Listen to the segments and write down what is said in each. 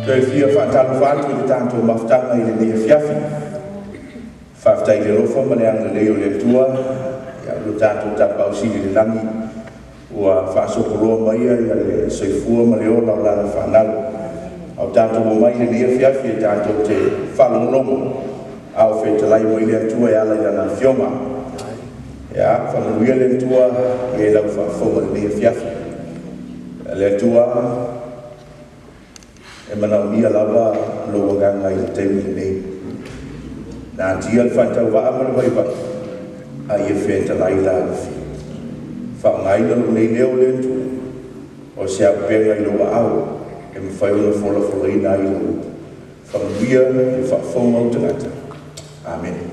Toe fia faatalofa atu i le tatou mafutaga i lenei afiafi. Faafetai i le alofa ma le agalelei o le Atua, ia lo tatou Tapaau Sili i le lagi ua faasopoloa maia ia le soifua ma le ola o lana fanau. A o tatou omai i lenei afiafi e tatou te faalogologo a o fetalai mai le Atua e ala i lana Afioga. Ia, faamanuia le Atua i lau faafofoga i lenei afiafi. Le Atua e manaomia lava lou agaga i le taimi lenei. Natia le faatauvaa ma le vaivai, a ia fetalai la alofia. Faaaogaina lou nei leo le Atua, o se auupega i lou aao, e mafai ona folafolaina ai lou upu. Faamanuia le faafofoga o tagata. Amene.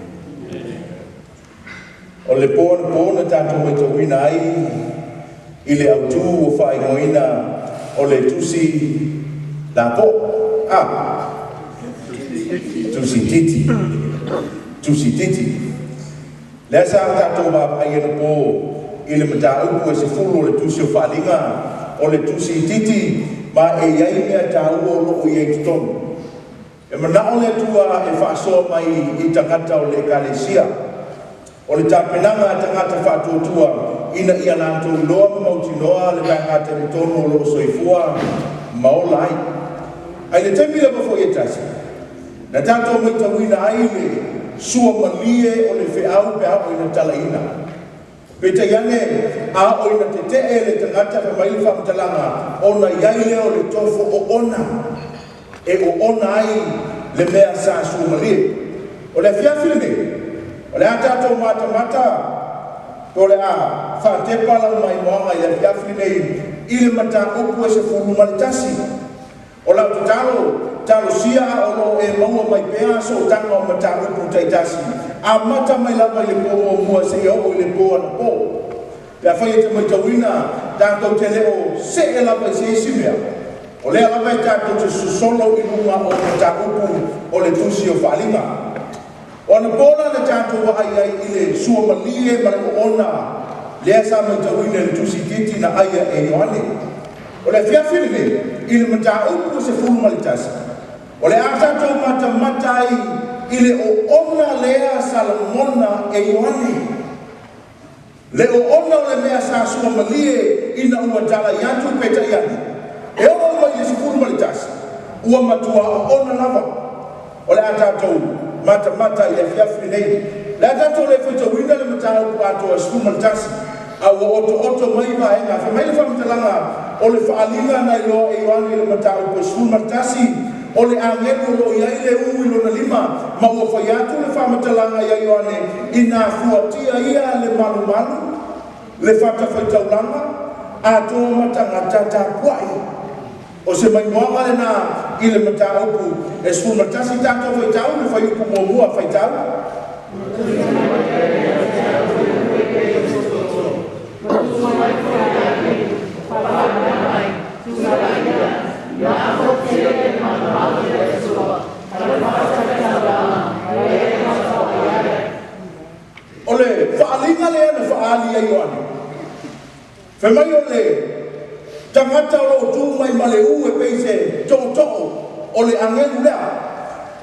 O le po anapo na tatou matauina ai i le autū ua faaigoaina o le tusi lapo. Tusi Titi. Tusi Titi. Lea sa tatou vaavaai anapo i le mataupu e 10 o le tusi o Faaaliga o le tusi Titi ma e i ai mea taua o loo i ai i totonu. E manao le Atua e faasoa mai i tagata o le Ekalesia. O le tapenaga a tagata faatuatua ina ia latou iloa ma mautinoa le vaega talitonu o loo soifua ma ola ai. Ai le taimi lava foi e tasi, na tatou matauina ai le sua malie o le feau pe a oo ina talaina. Peitai ane, a oo ina tetee le tagata fai mai le faamatalaga, ona i ai lea o le tofo oona e oona ai le mea sa sua malie. O le afiafi lenei, o le a tatou matamata po o le a faatepa lau maimoaga i le afiafi lenei i le mataupu e 11. O lau tatalo, talosia a o loo e maua mai pea sootaga o mataupu taitasi, amata mai lava i le po muamua seia oo i le po anapo. Pe afai e te matauina tatou te le o see lava i se isi mea, o lea lava e tatou te sosolo i luga o mataupu o le tusi o Faaaliga. O anapo la na tatou vaai ai i le sua malie ma le oona lea sa matauina i le tusi Titi na aia e Ioane. O le afiafi lenei i le mataupu 11, o le a tatou matamata ai i le oona lea sa lagona e Ioane. Le oona o le mea sa sua malie ina ua talai atu peitai ane, e oo mai i le 11, ua matua oona lava. O le a tatou matamata i le afiafi lenei. Le a tatou le faitauina le mataupu atoa 11, a ua otooto mai vaega. Fai mai le faamatalaga o le Faaaliga na iloa e Ioane i le mataupu 11, o le agelu o loo i ai le ū i lona lima, ma ua fai atu le faamatalaga ia Ioane ina fuatia ia le malumalu, le fatafaitaulaga, atoa ma tagata tapuai. O se maimoaga lena i le mataupu e 11. Tatou faitau le fuaiupu muamua, faitau. O le faaaliga lea na faaali ai Ioane. Fai mai o le tagata o loo tu mai ma le ū e pei se tootoo o le agelu lea.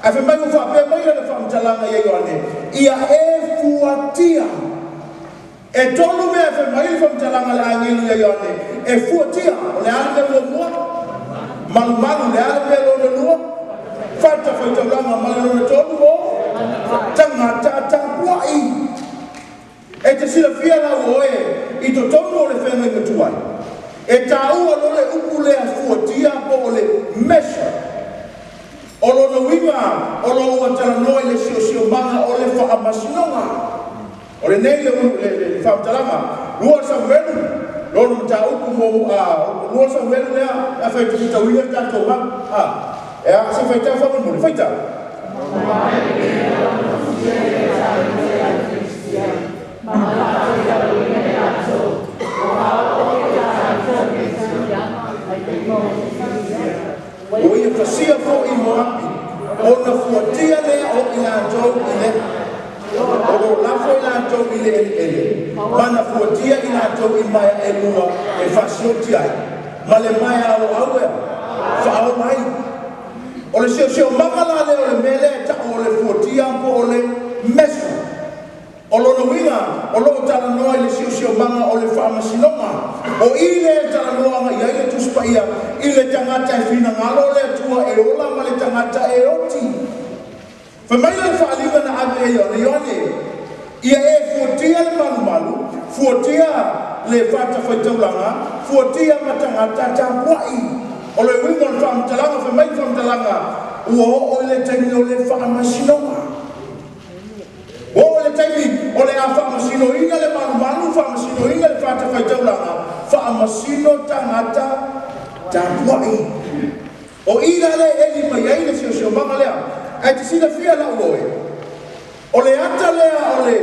Ae fai mai ua faapea mai lana faamatalaga ia Ioane, ia e fuatia. E tolu mea fai mai le faamatalaga a le agelu ia Ioane, e fuatia. O le a le mea muamua? Malumalu. Le a le mea lona lua? Fatafaitaulaga. Ma le lona tolu o tagata tapuai. E te silafia lau oe i totonu o le feagai matuai, e taua loa le upu lea fuatia po o le measure. O lona uiga o lo o ua talanoa i le siosiomaga o le faamasinoga. O lenei le faamatalaga, lua Samuelu, lona mataupu mo lua Samuelu lea, e fai faitauina le tatou mau. E a se faitau faamolemole, faitau. Ua ia fasia foi Moapi, ona fuatia lea o i latou i le o lo lafo i latou i le eleele, ma na fuatia i latou i maea e lua e faasioti ai, ma le maea auau e faaola ai. O le siosiomaga la lea o le mea lea e ta'u o le fuatia po o le meso. O lona uiga o loo talanoa i le siosiomaga o le faamasinoga. O i lea e talanoa agai ai le Tusi Paia i le tagata e finagalo le Atua e ola ma le tagata e oti. Fai mai le faaaliga na ave e Ioane, Ioane, ia e fuatia le malumalu, fuatia le fatafaitaulaga, fuatia ma tagata tapuai. O le uiga o le faamatalaga, fai mai le faamatalaga, ua oo i le taimi o le faamasinoga. Ua oo i le taimi o le a faamasinoina le malumalu, faamasinoina le fatafaitaulaga, faamasino tagata tapuai. O i la lea e eli mai ai le siosiomaga lea. Ae te silafia lau oe, o le ata lea o le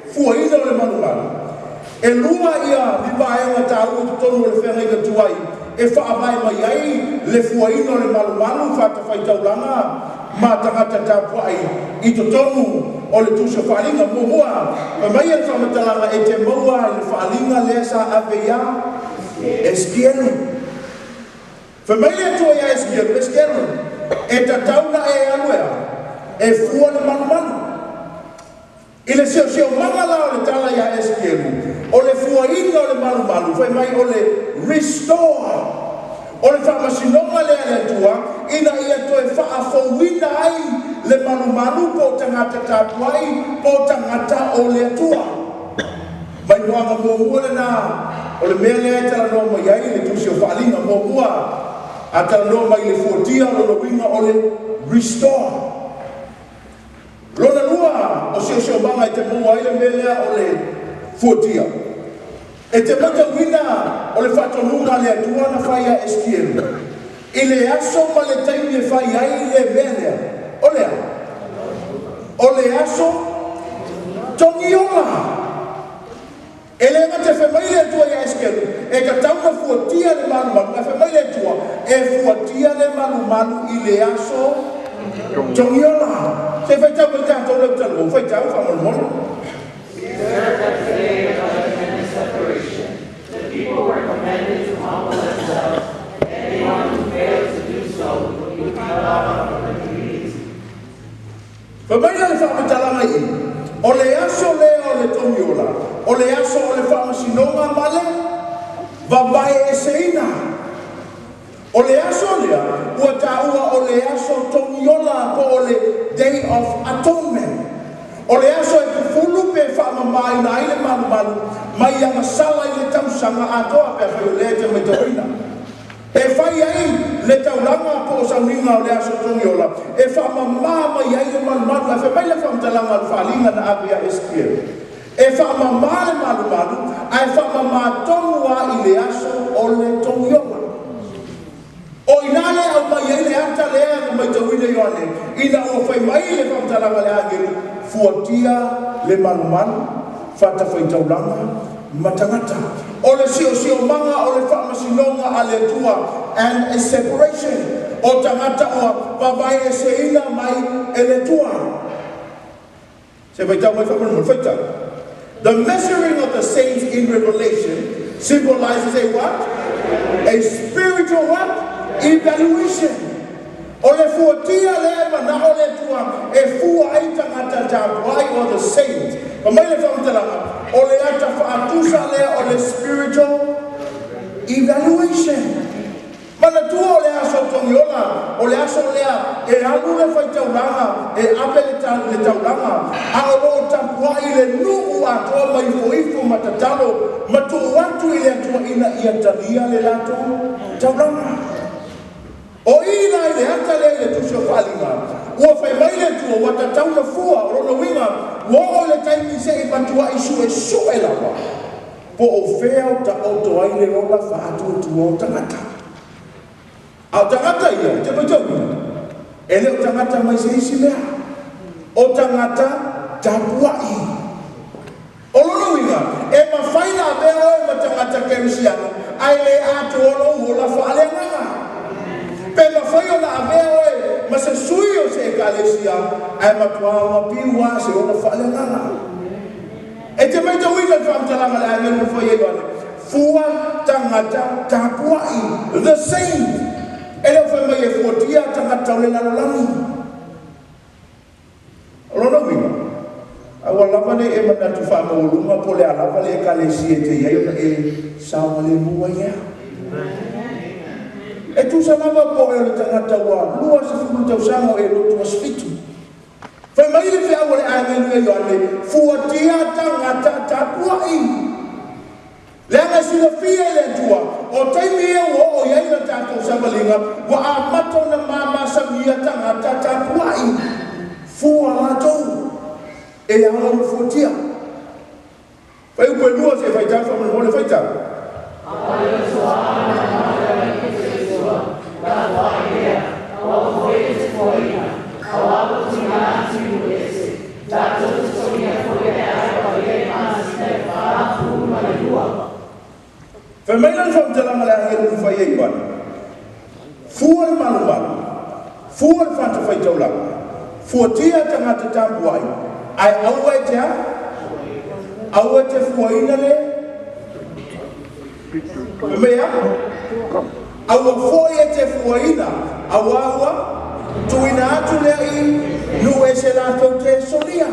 fuaina o le malumalu, e lua ia ni vaega taua i totonu o le feagaiga tuai e faavae mai ai le fuaina o le malumalu, fatafaitaulaga ma tagata tapuai i totonu o le Tusi o Faaaliga. Muamua, fai mai le faamatalaga e te maua i le faaaliga lea sa ave ia Esikielu. Fai mai le Atua ia Esikielu, Esikielu, e tatau na e alu e a? E fua le malumalu. I le siosiomaga la o le tala ia Esikielu, o le fuaina o le malumalu, fai mai o le restore. O le faamasinoga lea a le Atua, ina ia toe faafouina ai le malumalu po o tagata tapuai po o tagata o le Atua. Maimoaga muamua lena o le mea lea e talanoa mai ai le Tusi o Faaaliga. Muamua, a talanoa mai i le fuatia, o lona uiga o le restore. Lona lua o siosiomaga e te maua ai le mea lea o le fuatia, e te matauina o le faatonuga a le Atua na fai ia Esikielu i le aso ma le taimi e fai ai le mea lea. O le a? O le aso togiola. E le gata e fai mai le Atua ia Esikielu e tatau na fuatia le malumalu, ae fai mai le Atua e fuatia le malumalu i le aso togiola. Se faitau mai tatou lea ua talavou, faitau faamolemole. Observe that day of judgment and separation. The people were commanded to humble themselves. Anyone who failed to do so would be cut off from the community. Fai mai le faamatalaga i, o le aso lea o le togiola, o le aso o le faamasinoga ma le vavae eseina. O le aso lea ua taua o le aso togiola po o le Day of Atonement. O le aso e fufulu pe faamamaina ai le malumalu mai agasala i le tausaga atoa pe afai o lea e te matauina. E fai ai le taulaga po o sauniga o le aso togiola e faamama mai ai le malumalu. Ae fai mai le faamatalaga o le faaaliga na ave ia Esikielu, e faamama le malumalu ae faamama tonu lava i le aso o le togiola. O ina lea aumai ai le ata lea na matauina Ioane ina ua fai mai le faamatalaga a le agelu, fuatia le malumalu, fatafaitaulaga ma tagata. O le siosiomaga o le faamasinoga a le Atua and a separation o tagata ua vavae eseina mai e le Atua. Se faitau mai faamolemole, faitau. The measuring of the saints in Revelation symbolizes a what? A spiritual what? Evaluation. O le fuatia lea e manao le Atua e fua ai tagata tapuai or the saints. Fai mai le faamatalaga, o le ata faatusa lea o le spiritual evaluation. Manatua o le aso togiola, o le aso lea e alu le faitaulaga, e ave le taulaga, a o loo tapuai le nuu atoa mai ifoifo ma tatalo ma tuu atu i le Atua ina ia talia le latou taulaga. O i la i le ata lea i le Tusi o Faaaliga, ua fai mai le Atua ua tatau na fua, o lona uiga ua oo i le taimi se'i matua'i su'esu'e lava po o fea o taoto ai le ola faatuatua o tagata. A o tagata ia, e te matauina, e le o tagata mai se isi mea, o tagata tapuai. O lona uiga, e mafai na avea oe ma tagata kerisiano, ae le atoa lou ola faaleagaga. Pe mafai ona avea oe ma se sui o se ekalesia, ae matuā mapiu lava se ola faaleagaga. E te matauina le faamatalaga a le agelu na fai ai Ioane, fua tagata tapuai, the saint. E le o fai mai e fuatia tagata o le lalolagi. O lona uiga, aua lava ne i e manatu faamaualuga po o le a lava le Ekalesia e te i ai ona e saogalemu ai lea. E tusa lava po o le tagata ua 20 tausaga o e lotu Aso Fitu. Fai mai le feau a le agelu ia Ioane, fuatia tagata tapuai. Leaga e silafia e le Atua, o taimi ia ua oo i ai la tatou savaliga, ua amata ona mamasagia tagata tapuai. Fua latou e ao ona fuatia. Fuaiupu e 2 se faitau faamolemole faitau. Fai mai la le faamatalaga a le agelu na fai e Ioane, fua le malumalu, fua le fatafaitaulaga, fuatia tagata tapuai, ae aua e te a? Aua e te fuaina le fai mai a? Aua foi e te fuaina, auā ua tuuina atu lea i nuu ese latou te solia.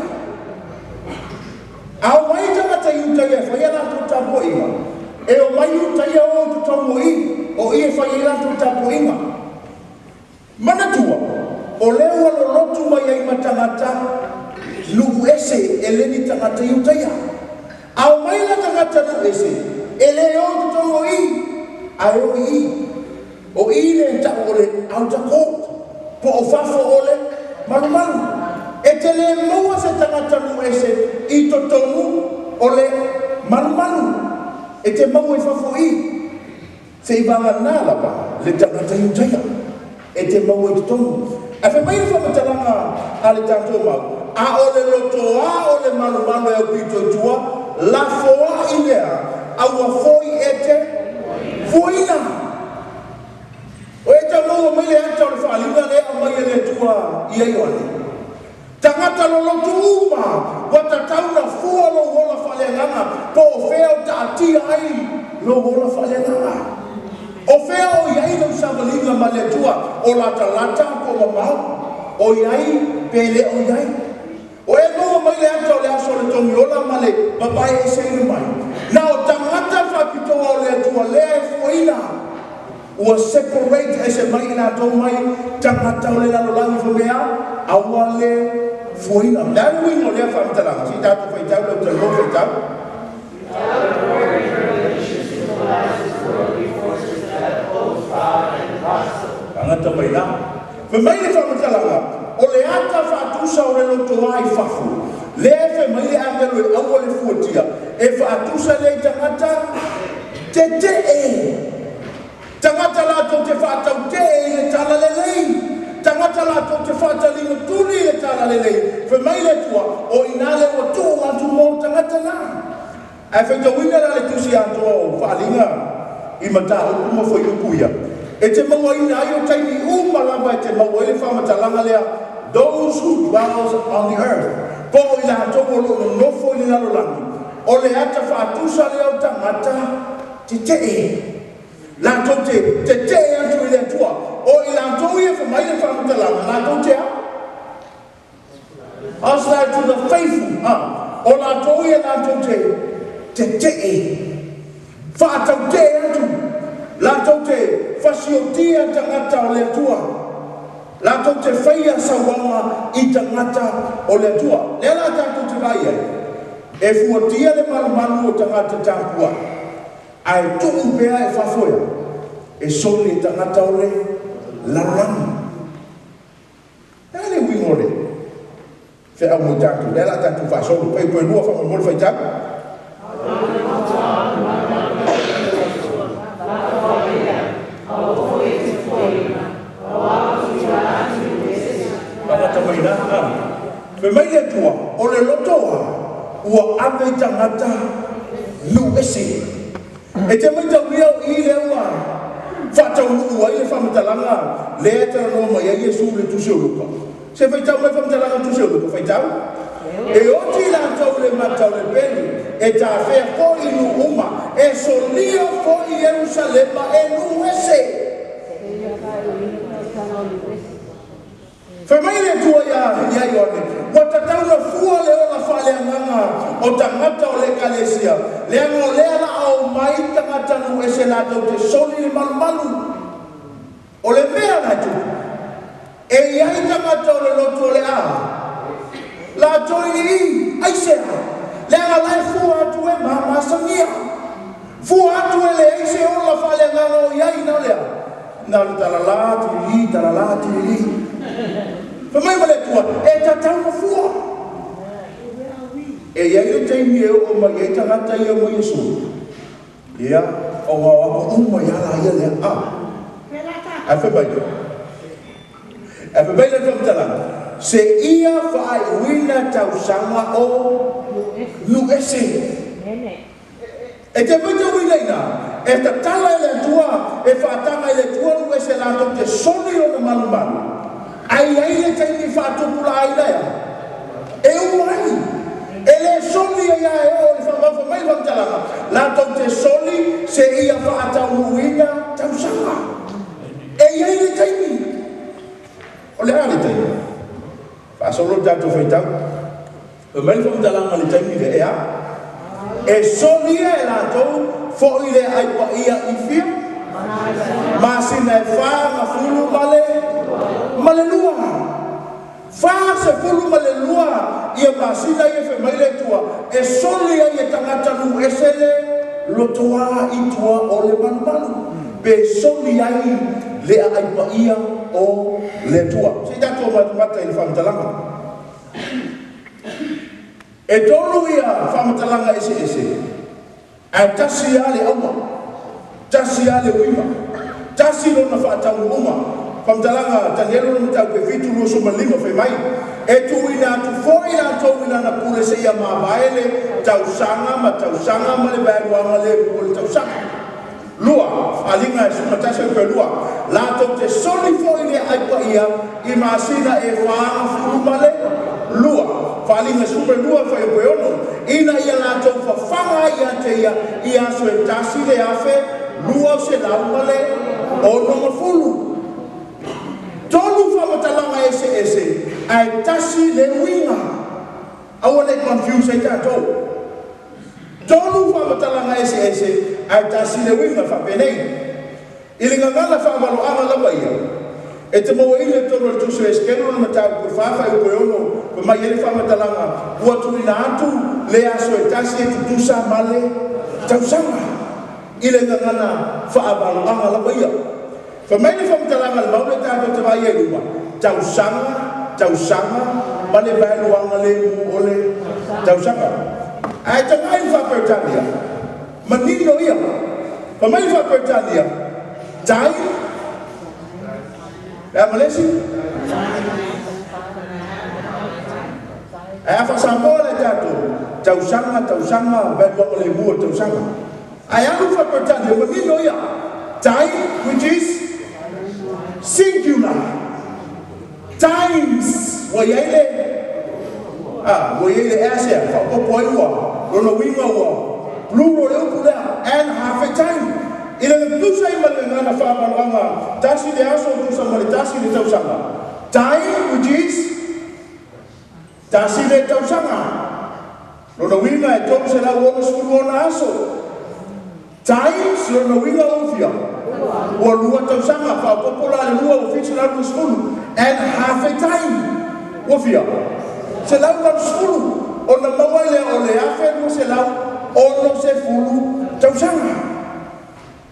A omai tagata i uta ia e fai a latou tapuaiga, e omai i uta ia o i totonu o i, o i e fai ai latou tapuaiga. Manatua, o lea ua lolotu mai ai ma tagata nuu ese e le ni tagata i uta ia. A omai la tagata nuu ese, e le o i totonu o i, ae o i i. O i lea e tau o le outer court, po o fafo o le malumalu. E te le maua se tagata nuu ese i totonu o le malumalu. E te maua i fafo i. Seivagana lava le tagata i uta ia e te maua i totonu. Ae fai mai le faamatalaga a le tatou mau, a o le lotoa o le malumalu e aupito i tua, lafoai lea, aua foi e te fuaina. O e tau maua mai le ata o le faaaliga lea e aumai e le Atua ia Ioane. Tagata lolotu uma ua tatau na fua lou ola faaleagaga, po o fea o taatia ai lou ola faaleagaga. O fea o i ai lau savaliga ma le Atua, o latalata po o mamao, o i ai pe le o i ai. O e maua mai le ata o le aso o le togiola ma le vavae eseina mai, na o tagata faapitoa o le Atua lea e fuaina. Ua separate ese mai i latou mai tagata o le lalolagi fai mea aua le fuaina. O le a le uiga o lea faamatalaga? Se i tatou faitau le talanoa faitau. Allegory revelations symbolizes worldly forces that oppose God and the gospel. Tagata mai la. Fai mai le faamatalaga, o le ata faatusa o le lotoa i fafo, lea e fai mai le agelu e aua le fuatia, e faatusa lea i tagata tete'e. Tagata latou te faatautee i le talalelei, tagata latou te faataliga tuli i le talalelei. Fai mai le Atua, o i ina lea ua tuu atu mo tagata na. Ae faitauina la le tusi atoa o Faaaliga i mataupu ma fuaiupu ia, e te mauaina ai o taimi uma lava e te maua ai le faamatalaga lea, those who dwells on the earth, po o i latou o lo o nonofo i le lalolagi, o le ata faatusa lea o tagata tetee. Latou te tetee atu i le Atua. O i latou ia fai mai le faamatalaga, latou te a? Hostile to the faithful, o latou ia latou te tetee, faatautee atu, latou te fasiotia tagata o le Atua, latou te faia sauaga i tagata o le Atua. Lea la tatou te vaai ai, e fuatia le malumalu o tagata tapuai, ae tuu pea e fafo ea, e soli e tagata o le lalolagi. E a le uiga o le feau mo i tatou? Lea o le a tatou faasolo. Fuaiupu e 2 faamolemole faitau. Tagata mai la, a. Fai mai le Atua, o le loto a ua ave i tagata nuu ese. E te maitaulia o i lea ua faataunuu ai le faamatalaga lea e talanoa mai ai Iesu i le Tusi o Luka. Se faitau mai faamatalaga o Tusi o Luka, faitau. E oti latou i le mata o le pelu, e tafea foi i nuu uma, e solia foi Ierusalema e nuu ese. Fai mai le Atua iā ia Ioane, ua tatau ona fua le ola faaleagaga o tagata o le Ekalesia, leaga o lea la a omai tagata nuu ese latou te soli le malumalu. O le mea la e tupu, e i ai tagata o le lotu o le a la join i i, aisea? Leaga la e fua atu e mamasagia. Fua atu e leai se ola faaleagaga o i ai, na o le a? Na o le talala tilili, talala tilili. Fai mai ma le Atua, e tatau ona fua. E i ai le taimi e oo mai ai tagata ia mai Iesu. Ia, ona o atu uma ia la ia lea. A. Ae fai mai. Ae fai mai le faamatalaga, seia faaiuina tausaga o nuu ese. E te matauina i ina, e tatala e le Atua, e faataga e le Atua nuu ese latou te soli lona malumalu, ae i ai le taimi e faatupulaina ai, e uma ai. E le soli ai lava e oo i le faamau. Fai mai le faamatalaga, latou te soli seia faataunuuina tausaga. E i ai le taimi. O le a le taimi? Faasolo le tatou faitau. Fai mai le faamatalaga i le taimi lea, e a? E solia e latou foi le aai paia i fia? Masina e 42 ma le ma le lua. 42 ia masina ia fai mai le Atua e soli ai e tagata nuu ese le lotoa i tua o le malumalu, pe soli ai le aai paia o le Atua. Se i tatou matamata i le faamatalaga. E tolu ia faamatalaga eseese, ae tasi lava le auga, tasi lava le uiga, tasi lona faataunuuga. Faamatalaga Tanielo lona mataupu e 7, 25, fai mai, E tuuina atu foi latou i lana pule seia mavae le tausaga ma tausaga ma le vaeluaga lemu o le tausaga. Lua, faaaliga e 11 au pe lua, latou te soli foi le aai paia i masina e 42. Faaaliga 12 fuaiupu e 6, ina ia latou fafaga ai ia te ia i aso e 1260. Tolu faamatalaga eseese ae tasi le uiga. Aua ne i confuse ai tatou. Tolu faamatalaga eseese ae tasi le uiga faapenei. I le gagana faavaloaga lava ia, e te mauaina i totonu o le Tusi o Esekelo lona mataupu e fa fuaiupu e 6, fai mai ai le faamatalaga, Ua tuuina atu le aso e tasi e tutusa ma le tausaga. I le gagana faavaloaga lava ia. Fai mai le faamatalaga a le mau lea tatou te vaai ai i luma, tausaga, tausaga, ma le vaeluaga lemu o le tausaga. Ae tagai i le faa-Peretania, manino ia. Fai mai le faa-Peretania, time, le a ma le isi? Ae a faa-Samoa la e tatou, tausaga, tausaga, vaeluaga lemu o le tausaga. Ae alu le faa-Peretania, manino ia, time which is singular, times, ua i ai le, a, ua i ai le s ea, faaopoopo ai ua, lona uiga ua plural le upu lea, and half a time. I le tutusa ai ma le gagana faamaloaga, tasi le aso tusa ma le tasi le tausaga, time which is tasi le tausaga. Lona uiga e 360 ona aso. Times, lona uiga ua fia? Ua lua tausaga, faaopoopo la le lua ua 720. And half a time, ua fia? 180. Ona maua ai lea o le 1260 tausaga.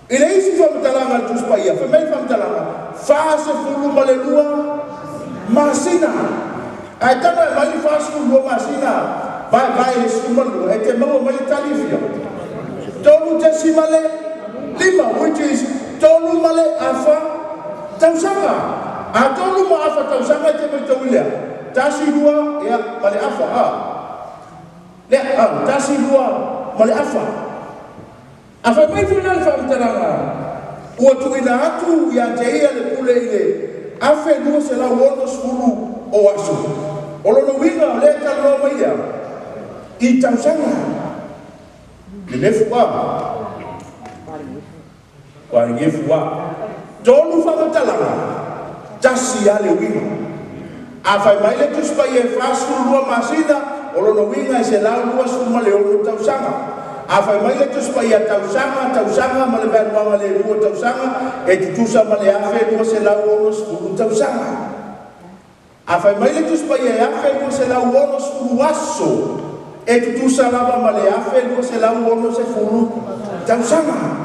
I le isi faamatalaga a le Tusi Paia, fai mai le faamatalaga, 42 masina. Ae talu e aumai le 42 masina vaevae i le 12, e te maua mai le tali e fia? 3.5, which is tolu ma le afa tausaga. A tolu ma afa tausaga e te matau i le a? Tasi, lua, ia, ma le afa, a. Lea, a, tasi, lua, ma le afa. A fai mai foi la le faamatalaga, ua tuuina atu ia te ia le pule i le 1260 o aso. O lona uiga o lea e talanoa mai ia i tausaga. Nenefu a. Ua nenefu a. Tolu faamatalaga, tasi lava le uiga. A fai mai le Tusi Paia e 42 masina, o lona uiga e 126 tausaga. A fai mai le Tusi Paia tausaga, tausaga ma le vaeluaga le lua tausaga, e tutusa ma le 1260 tausaga. A fai mai le Tusi Paia e 1260 aso, e tutusa lava ma le 1260 tausaga.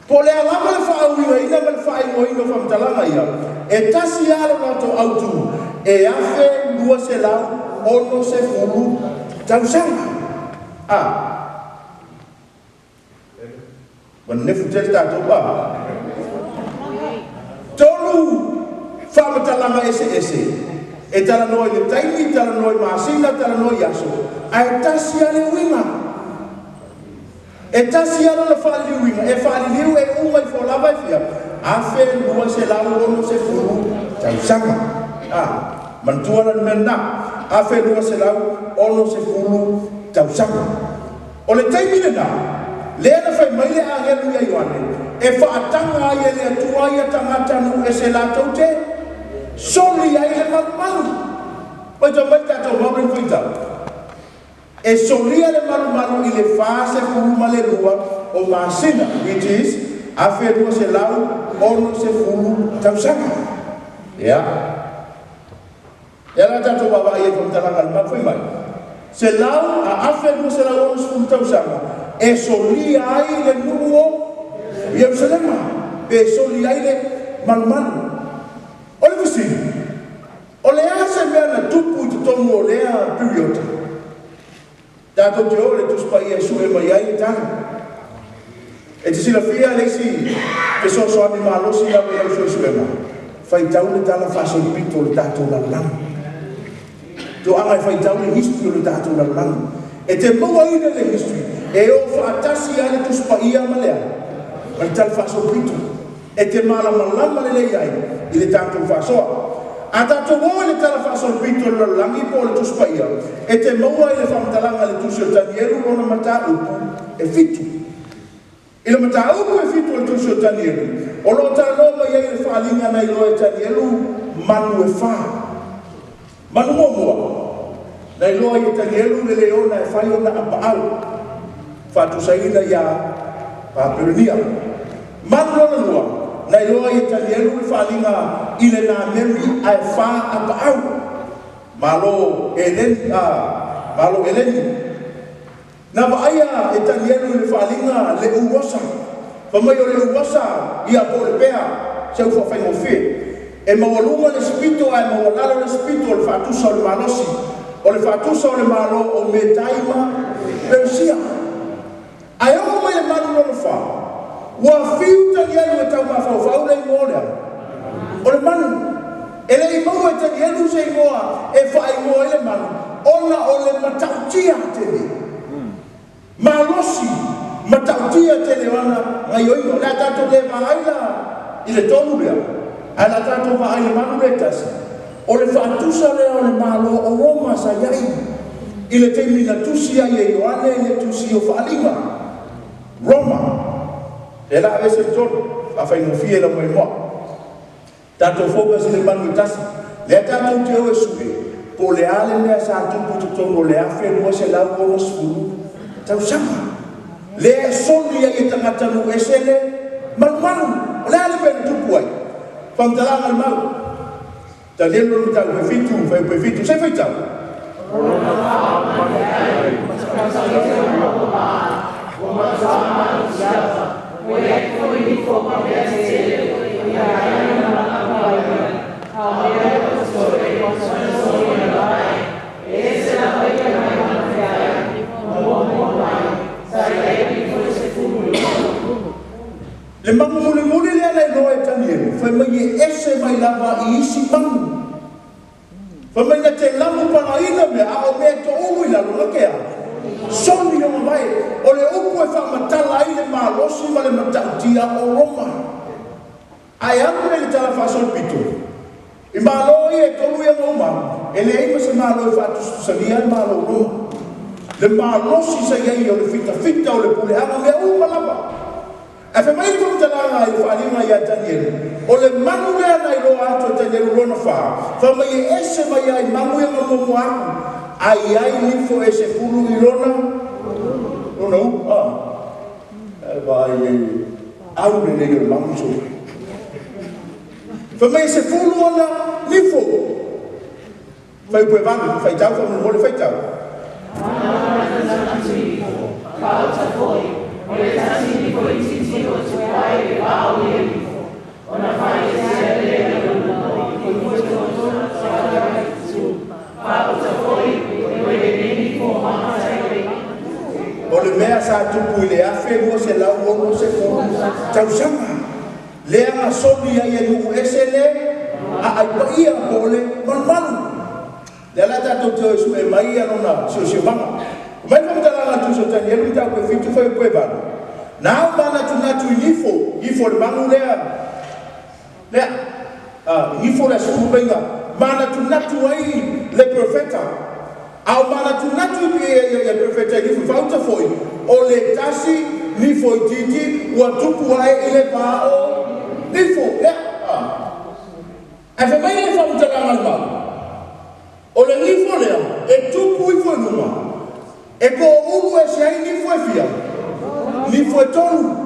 Po o le a lava le faauigaina ma le faaigoaina o faamatalaga ia, e tasi lava lo latou autu, e 1260 tausaga. A ua nenefu tele tatou a? Tolu faamatalaga eseese e talanoa i le taimi, talanoa i masina, talanoa i aso, ae tasi lava le uiga. E tasi lava lona faaliliuina, e faaliliu e uma ifo lava e fia? 1260 tausaga. A, manatua la le mea lena, 1260 tausaga. O le taimi lena, lea na fai mai le agelu ia Ioane, e faataga ai e le Atua ia tagata nuu ese latou te soli ai le malumalu. Faitau mai le tatou Mauri ma faitau. E solia le malumalu i le 42 o masina, which is 1260 tausaga. Ia. Ia la tatou vaavaai ai i faamatalaga a le Mau fai mai, selau a 1260 tausaga e solia ai le nuu o Ierusalema, pe soli ai le malumalu. O le fesili, O le a se mea na tupu i totonu o lea piriota? Tatou te o i le Tusi Paia e sue mai ai le tali. E te silafia le isi fesoasoani malosi lava i au suesuega? Faitau le tala faasolopito o le tatou lalolagi. Toaga e faitau le history o le tatou lalolagi. E te mauaina le history e o faatasi ai le Tusi Paia ma le a? Ma le tala faasolopito. E te malamalama lelei ai i le tatou faasoa. A tatou o i le Tala Faasolopito o le Lalolagi po o le Tusi Paia, e te maua i le faamatalaga a le Tusi o Tanielu lona mataupu e fitu. I le mataupu e fitu o le Tusi o Tanielu, o lo o talanoa mai ai i le faaaliga na iloa e Tanielu manu e fa. Manu muamua, na iloa ai e Tanielu le leona e fai ona apaau, faatusaina iā Papelonia. Manu lona lua, na iloa ai e Tanielu le faaaliga i le nameri ae fa apaau, Malo Eleni, a, Malo Eleni. Na vaaia e Tanielu i le faaaliga le uosa. Fai mai o le uosa ia po o le pea, se upu faafaigofie. E maualuga le isi pito ae maualalo le isi pito o le faatusa o le malosi o le faatusa o le Malo o Metai ma Perusia. Ae oo mai le malu lona fa, ua fiu Tanielu e tau mafaufau le igoa o le a? O le manu. E le i maua e Tanielu se igoa e faaigoa ai le manu ona o le matautia tele. Malosi, matautia tele o ana gaioiga. O le a tatou le vaai la i le tolu lea, ae o le a tatou vaai i le manu lea e tasi. O le faatusa lea o le Malo o Roma sa i ai i le taimi na tusi ai e Ioane le tusi o Faaaliga. Roma. Lea la aveese le tolu, faafaigofie lau maimoa. Tatou focus i le manu e tasi. Lea tatou te o e sue po o le a le mea sa tupu i totonu o le 1260 tausaga. Lea e soli ai e tagata nuu ese le malumalu. O le a le mea na tupu ai? Faamatalaga a le mau. Talielu le mataupu e fitu, fuaiupu e fitu. Se i faitau. Le manu mulimuli lea na iloa e Tanielu, fai mai e ese mai lava i isi manu. Fai mai na te lamu palaina mea, a o mea e toulu i lalo, na te a? Soli ona vae. O le upu e faamatala ai le malosi ma le matautia o Roma. Ae alu lea i le tala faasolopito, i Malo ia e tolu ia na uma alu, e leai ma se Malo e faatusatusalia le Malo o Roma. Le malosi sa i ai o le fitafita o le puleaga, mea uma lava. Ae fai mai le faamatalaga i le faaaliga ia Tanielu, o le manu lea na iloa atu e Tanielu lona fa, fai mai e ese mai ai manu ia ma muamua atu, ai ai nifo e 10 i lona lona ulu. E vaai ai au lenei o le manu soo. Fai mai e 10 ona nifo. Fai pue valu, faitau faamolemole faitau. O le mea sa tupu i le 1260 tausaga. Lea na soli ai e nuu ese le aai paia po o le malumalu. Lea la tatou te o e sue mai ia lona siosiomaga. Mai le faamatalaga a le Tusi o Tanielu mataupu e 7 fai upu e 8. Na au manatunatu i nifo, nifo o le manu lea, lea, nifo lea 10 maiga, manatunatu ai le profeta. A o manatunatu i le profeta i nifo faauta foi, o le tasi nifo itiiti ua tupu ae i le vā o nifo. Lea, Ae fai mai le faamatalaga a le mau, o le nifo lea e tupu ifo i luga, e toulu ese ai nifo e fia, nifo e tolu.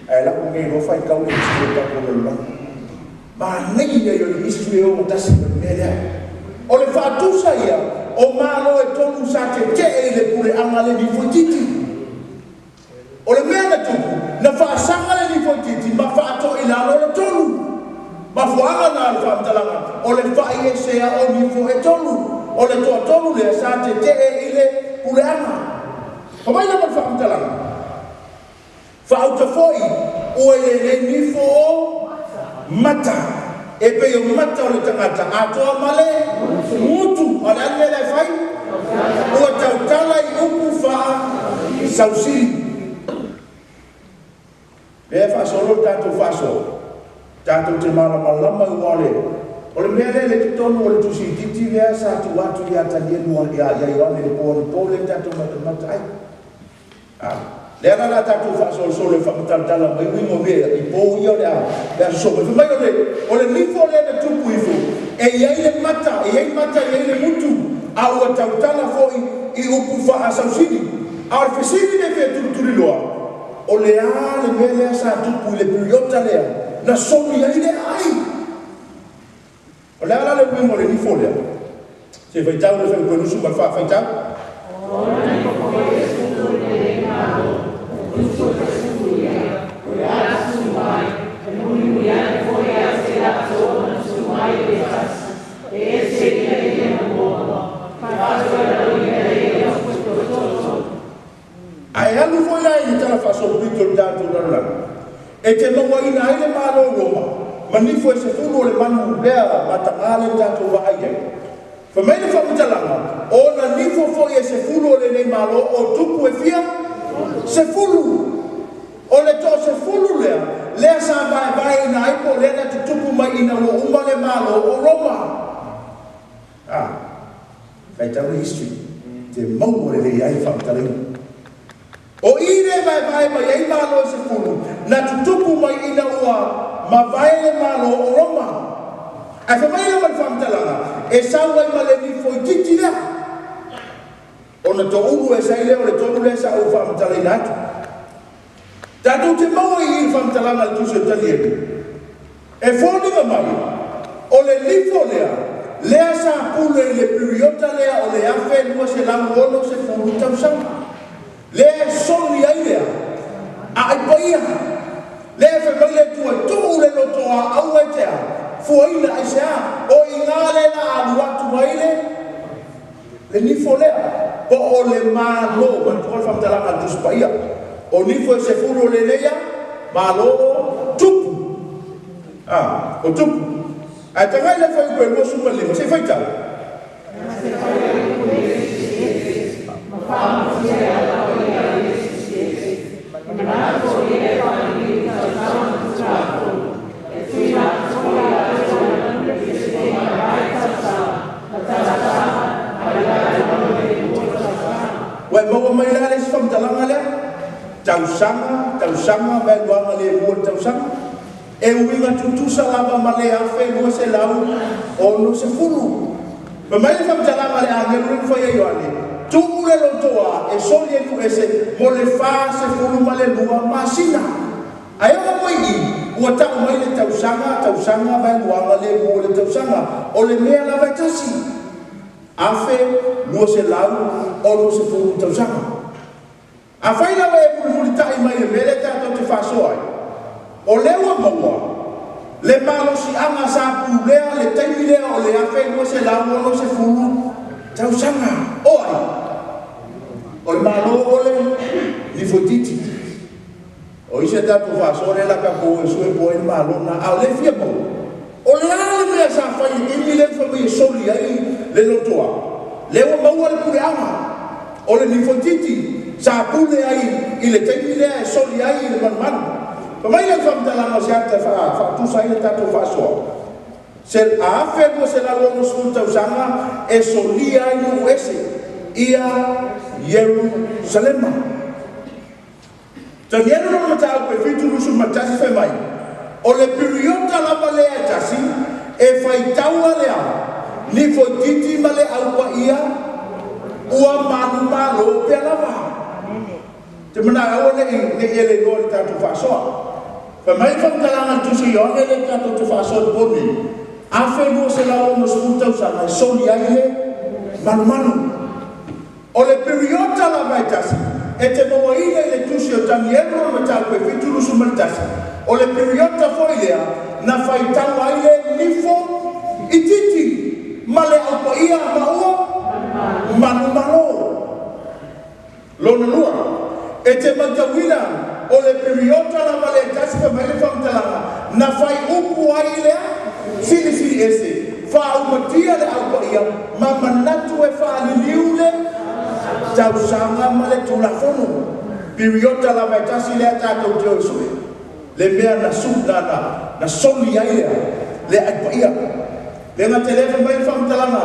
Ae lau nei loa faitau le history o tatou lalolagi. Manaia ia o le history e ogatasi ma le mea lea. O le faatusa ia o malo e tolu sa tetee i le puleaga le nifo itiiti. O le mea na tupu, na faasaga le nifo itiiti ma faatoilalo le tolu. Mafuaaga na o le faamatalaga, o le faiesea o nifo e tolu. O le toatolu lea sa tetee i le puleaga. Fai mai la ma le faamatalaga, faauta foi ua i lenei nifo o mata. E pei o mata o le tagata atoa ma le gutu. A o le a le mea la e fai? Ua tautala i upu faasausili. Lea e faasolo le tatou faasoa, tatou te malamalama i uaga o le mea lea le totonu o le tusi itiiti lea sa tuu atu ia Tanielu ia Ioane le po anapo lea tatou matamata ai. Lea la la tatou faasolosolo e faamatalatala mai uiga o mea i po ia o le a sosoo mai. Fai mai o le nifo lea na tupu ifo, e i ai le mata, e i ai mata, e i ai le gutu, a ua tautala foi i upu faasausili. A o le fesili lea fia tulituliloa, o le a le mea lea sa tupu i le piriota lea na soli ai le aai? O le a la le uiga o le nifo lea? Se faitau le fai upu e 24 faitau. Ae alu foi la i le tala faasolopito o le tatou lalolagi, e te mauaina ai le Malo o Roma ma nifo e 10 o le manu lea mataga lea tatou vaai ai. Fai mai le faamatalaga, o na nifo foi e 10 o lenei Malo o tupu e fia? 10. O le toa 10 lea, lea sa vaevaeina ai po o lea na tutupu mai ina ua uma le Malo o Roma. Faitau le history, te maua lelei ai faamatalaina. O i le vaevae mai ai Malo e 10, na tutupu mai ina ua mavae le Malo o Roma. Ae fai mai le ma le faamatalaga, e sau ai ma le nifo itiiti lea. Ona toulu e sai lea o le tolu lea sa ou faamatalaina atu. Tatou te maua i i faamatalaga a le Tusi o Tanielu, e foliga mai o le nifo lea, lea sa pule i le piriota lea o le 1260 tausaga. Lea e soli ai lea, aai paia. Lea fai mai le Atua, tuu le loto a aua e te a, fuaina ai se a, o i ngā le la alu atu ai le nifo lea. Po o le malo, manatua le faamatalaga a le Tusi Paia. O nifo e 10 o lenei a, malo o tupu. O tupu. Ae tagai le fai upu e 25, se i faitau. Ua e maua mai la le isi faamatalaga lea? Tausaga, tausaga, vaeluaga lemu o le tausaga. E uiga tutusa lava ma le 1260. Fai mai le faamatalaga a le agelu lea na fai e Ioane, tuu le lotoa e soli e nuu ese mo le 42 masina. Ae oo mai i i, ua tau mai le tausaga, tausaga, vaeluaga lemu o le tausaga. O le mea lava e tasi. 1260 tausaga. Afai lava e mulimulitai mai i le mea lea tatou te faasoa ai, o lea ua maua le malosiaga sa pulea le taimi lea o le 1260 tausaga. O ai? O le Malo o le Nifoititi. O isi a tatou faasoa lea o le a tatou o e sue po o ai le Malo lena, a o lea e fia maua, o le a le mea sa fai i le taimi lea na fai mai e soli ai le lotoa? Lea ua maua le puleaga o le Nifoititi sa pule ai i le taimi lea e soli ai le malumalu. Fai mai lau faamatalaga o se ata e faatusa ai le tatou faasoa, se 1260 tausaga e solia ai nuu ese ia Ierusalema. Tanielu lona mataupu e 7:21 fai mai, O le piriota lava lea e tasi e faitaua le a Nifoititi ma le Au Paia ua manumalo pea lava. Te manao aua nei nei ele iloa i le tatou faasoa. Fai mai le faamatalaga a le Tusi a Ioane lea tatou te faasoa i le po nei, 1260 tausaga e soli ai le malumalu. O le piriota lava e tasi e te mauaina i le Tusi o Tanielu lona mataupu e 71, o le piriota foi lea na faitau ai le nifo itiiti ma le Au Paia ma ua manumalo. Lona lua, e te matauina o le piriota lava lea e tasi fai mai le faamatalaga na fai upu ai lea Silisili Ese, faaumatia le Au Paia ma manatu e faaliliu le tausaga ma le Tulafono. Piriota lava e tasi lea tatou te o e sue le mea na su na na na soli ai lea le Ai Paia. Le gata i lea fai mai le faamatalaga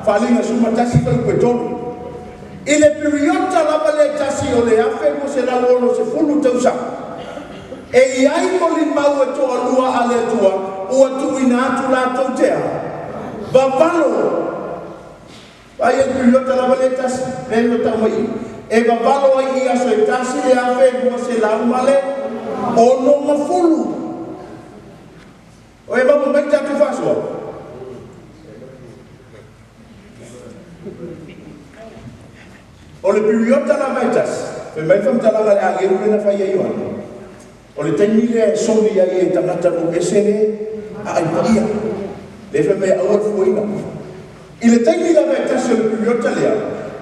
Faaliga 11 fuaiupu e 3. I le piriota lava lea e tasi o le 1260 tausaga, e i ai molimau e toalua a le Atua ua tuuina atu latou te a? Vavalo. Vaai i le piriota lava lea e tasi, lea ua tau mai i i, e vavalo ai i aso e tasi le 1260 ma le 60. O e maua mai le tatou faasoa? O le piriota lava e tasi, fai mai le faamatalaga a le agelu lea na fai e Ioane, o le taimi lea e soli ai e tagata nuu ese le aai paia, lea fai mai aua le fuaina. I le taimi lava e tasi o le piriota lea,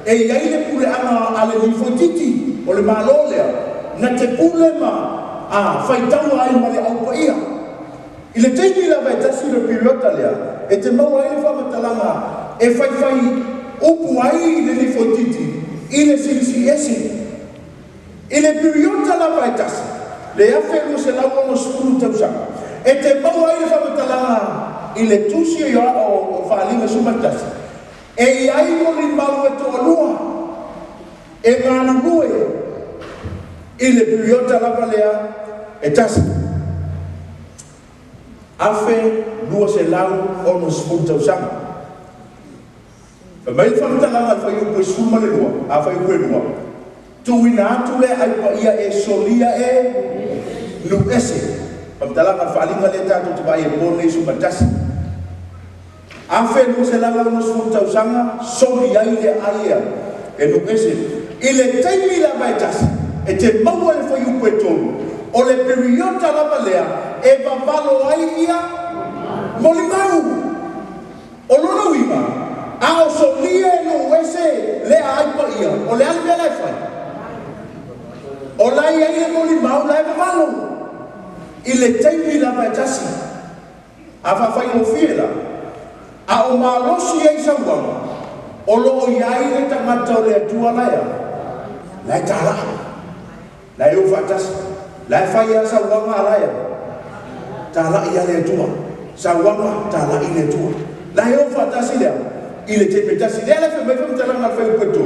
e i ai le puleaga a le Nifoititi o le Malo lea na te pule ma a faitaua ai ma le Au Paia. I le taimi lava e tasi o le piriota lea, e te maua ai le faamatalaga e faifai upu ai le Nifoititi i le Silisili Ese. I le piriota lava e tasi, le 1260 tausaga, e te maua ai le faamatalaga i le Tusi o Faaliga 11, e i ai molimau e toalua e galulue i le piriota lava lea e tasi. 1260 tausaga. Fai mai le faamatalaga a le fuaiupu e 12, a fuaiupu e 2, Tuuina atu le ai paia e solia e nuu ese. Faamatalaga a le faaaliga lea tatou te vaai ai po nei 11. 1260 tausaga soli ai le ai ea e nuu ese. I le taimi lava e tasi e te maua le fuaiupu e 3, o le piriota lava lea e vavalo ai ia molimau. O lona uiga, a o solia e nuu ese le aai paia, o le a le mea la e fai? O la e i ai le molimau la e vavalo i le taimi lava e tasi. A faafaigofie la, a o malosi ai sauaga, o lo o i ai le tagata o le Atua la e a? La e talaa. La e o faatasi. La e fai a sauaga a la e a? Talai ia le Atua. Sauaga, talai le Atua. La e o faatasi le a? I le taimi e tasi. Lea la e fai mai faamatalaga a le fuaiupu e 3,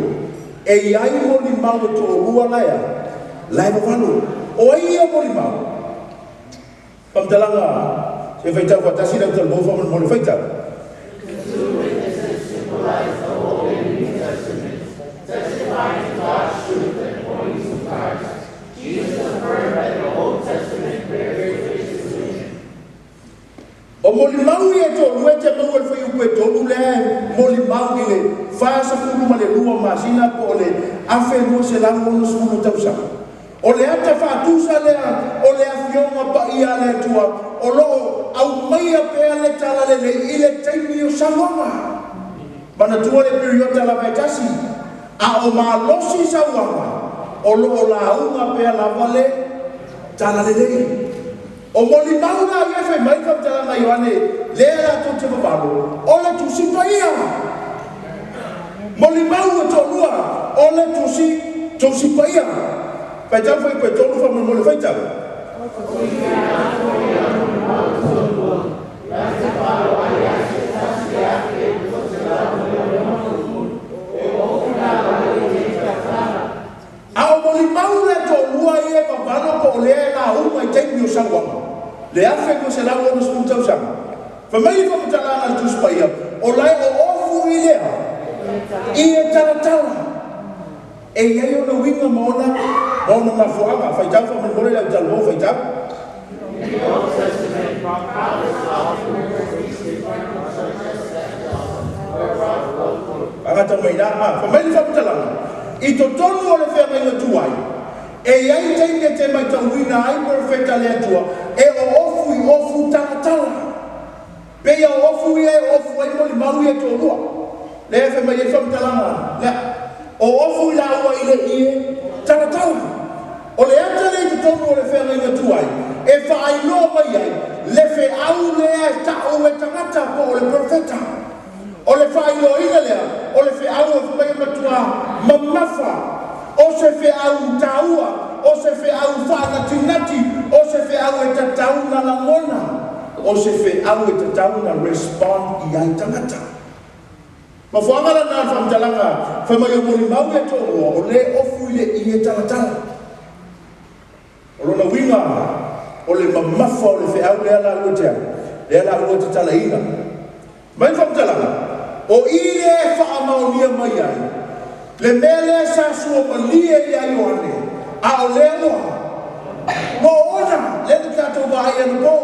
e i ai molimau e toalua la e a? La e vavalo. O ai ia molimau? Faamatalaga se faitau faatasi le autalavou faamolemole faitau. The two witnesses symbolize the Old and New Testaments, testifying to God's truth and pointing to Christ. Jesus affirmed that the Old Testament bears witness to him. O molimau ia e toalua e te maua i le fuaiupu e tolu lea e molimau i le 42 masina po o le 1260 tausaga. O le ata faatusa lea o le Afioga Paia a le Atua o lo o aumaia pea le talalelei i le taimi o sauaga. Manatua le piriota lava e tasi, a o malosi sauaga, o lo o lauga pea lava le talalelei. O molimau la ia e fai mai le faamatalaga a Ioane lea latou te vavalo, o le Tusi Paia. Molimau e toalua, o le Tusi Paia. Faitau fuaiupu e tolu faamolemole faitau. A o molimau la e toalua ia e vavalo po o lea e lauga i taimi o sauaga, le 1260 tausaga. Fai mai le faamatalaga a le Tusi Paia, o la e oofu i le a? I e talatala. E i ai ona uiga ma ona mafuaaga. Faitau faamolemole le autalavou faitau. In the Old Testament, prophets often preached different such as Agata mai la, a, fai mai le faamatalaga, i totonu o le feagaiga tuai, e i ai taimi e te matauina ai perofeta a le Atua e oofu i ofu talatala. Pei a oofu ia e oofu ai molimau ia e toalua. Lea e fai mai ai le faamatalaga lea, o ofu i laua i le ie talatala. O le ata lea i totonu o le feagaiga tuai e faailoa mai ai le feau lea e ta'u e tagata po o le perofeta. O le faailoaina lea o le feau e fai mai e matua mamafa, o se feau taua, o se feau faanatinati, o se feau e tatau na lagona, o se feau e tatau na respond i ai tagata. Mafuaaga lena o le faamatalaga fai mai o molimau ia toalua o lē ofu i le ie talatala. O lona uiga o le mamafa o le feau lea laua te a? Lea laua te talaina. Mai le faamatalaga, o i lea e faamaonia mai ai le mea lea sa suamalie ia Ioane, a o lea ua oona, lea na tatou vaai anapo.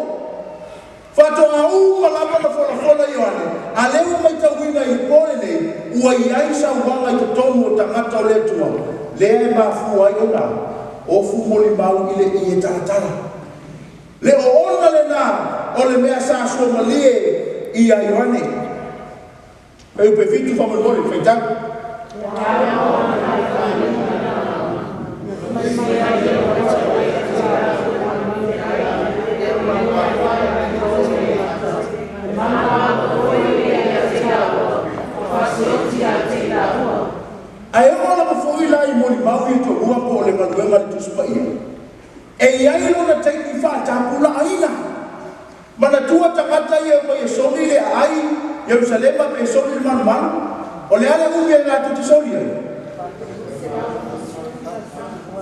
Faatoa uma lava na folafola Ioane, a lea ua matauina i le po lenei, ua i ai sauaga i totonu o tagata o le Atua, lea e mafua ai ona ofu molimau i le ie talatala. Le oona lena o le mea sa suamalie ia Ioane. Fuaiupu e fitu faamolemole, faitau. Ae oo lava foi la i molimau ia toalua po o le galuega a le Tusi Paia, e i ai lona taimi faatapulaaina. Manatua tagata ia e omai e soli le aai Ierusalema pe soli le malumalu, o le a le umi e latou te soli ai?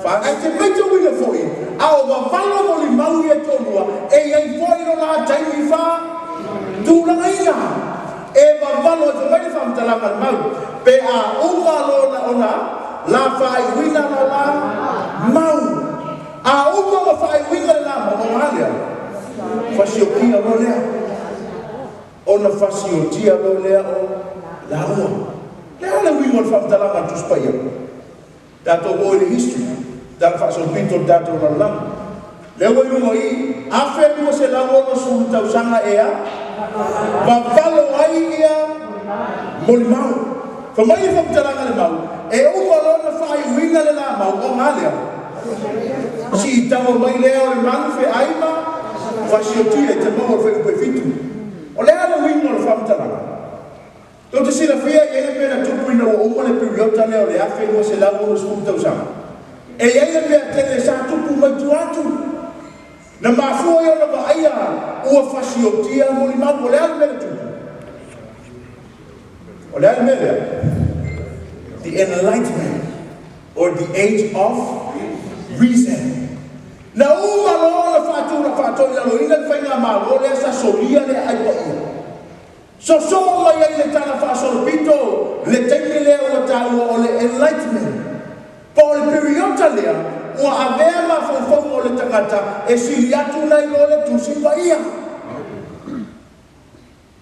Ae te maitauina foi, a o vavalo molimau ia e toalua, e i ai foi lona taimi faatulagaina e vavalo ai. Fai mai le faamatalaga a le mau, pe a uma lona ona la faaiuina la la mau. A uma ma faaiuina le la mau, ona a lea? Fasiokia loa lea. Ona fasiotia loa lea o laua. Le a le uiga o le faamatalaga a le Tusi Paia? Tatou o i le history, tala faasolopito o le tatou lalolagi. Lea ua i luga i i, 1260 tausaga e a? Vavalo ai ia molimau. Fai mai le faamatalaga a le mau, e uma loa ona faaiuina le la mau, ona a lea? Siitaga mai lea o le malu feai ma fasiotia i te maua o le fuaiupu e fitu. O le a le uiga o le faamatalaga? Tou te silafia e i ai le mea na tupu ina ua uma le piriota lea o le 1260 tausaga. E i ai le mea tele sa tupu mai tua atu. Na mafua ai ona vaaia ua fasiotia molimau. O le a le mea na tupu? O le a le mea lea? The Enlightenment or the Age of Reason. Na uma loa ona faatoilaloina le faigamalo lea sa solia le Aai Paia, sosoo mai ai le tala faasolopito le taimi lea ua taua o le Enlightenment, po o le piriota lea ua avea mafaufauga o le tagata e sili atu nai lo le Tusi Paia.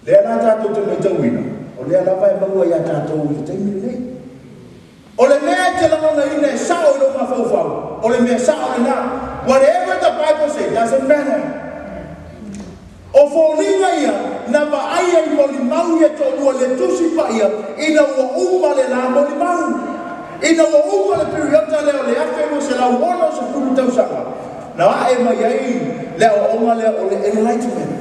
Lea la tatou te matauina, o lea lava e maua ia tatou i le taimi lenei. O le mea e te lagonaina e sao i lou mafaufau, o le mea sao lena. Whatever the Bible say doesn't matter. O foliga ia na vaaia i molimau ia toalua le Tusi Paia ina ua uma le la molimau. Ina ua uma le piriota lea o le 1260 tausaga, na ae mai ai le aoaoga lea o le Enlightenment.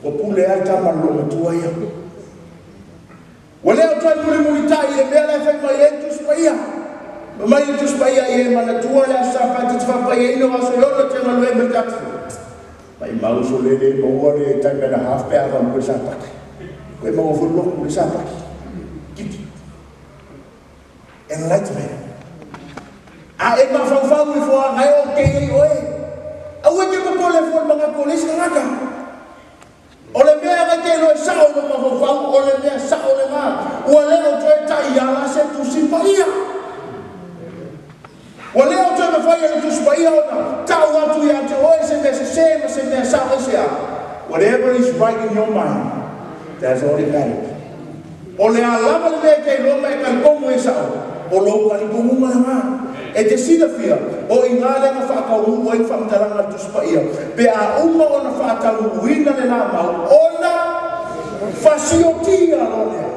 Ua pule lava le tama i le loomatua ia. Ua le o toe mulimulitai i le mea la e fai mai ai le Tusi Paia. Fai mai le Tusi Paia, Ia e manatua le Aso Sapati e te faapaiaina o aso e ono e te galue ai ma le tatou. Maimau sole le maua le time and a half pe a galue le Sapati. Koe maua foi le lotu le Sapati. Kiki. Enlightenment. A e mafaufau ifo lava e okay ai oe. Aua e te popole fua i le manatu o le isi tagata. O le mea e te iloa e sao i lou mafaufau, o le mea sao lena. Ua le o toe taiala se Tusi Paia. Ua le o toe mafai e le Tusi Paia ona tau atu ia te oe se mea sesē ma se mea sao aisea. Whatever is right in your mind, that's all it matters. O le a lava le mea e te iloa ma e talitonu e sao, o lou talitonuga lena. E te silafia, o i ina lea na faataunuu ai le faamatalaga a le Tusi Paia, pe a uma ona faataunuuina le la mau, ona fasiotia loa lea.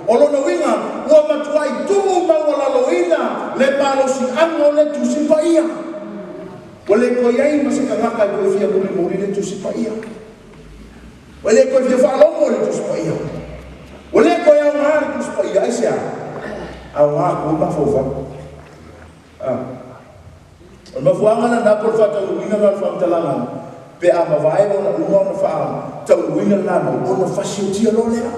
O lona uiga, ua matuai tuu maualaloina le malosiaga o le Tusi Paia. Ua le toe i ai ma se tagata e toe fia mulimuli le Tusi Paia. Ua le toe fia faalogo i le Tusi Paia. Ua le toe aoga le Tusi Paia. Aisea? Aoga atu ai mafaufau. Ah. O le mafuaaga lena po o le faataunuuina lena o le faamatalaga pe a mavae ona uma ona faataunuuina lena mau, ona fasiotia loa lea.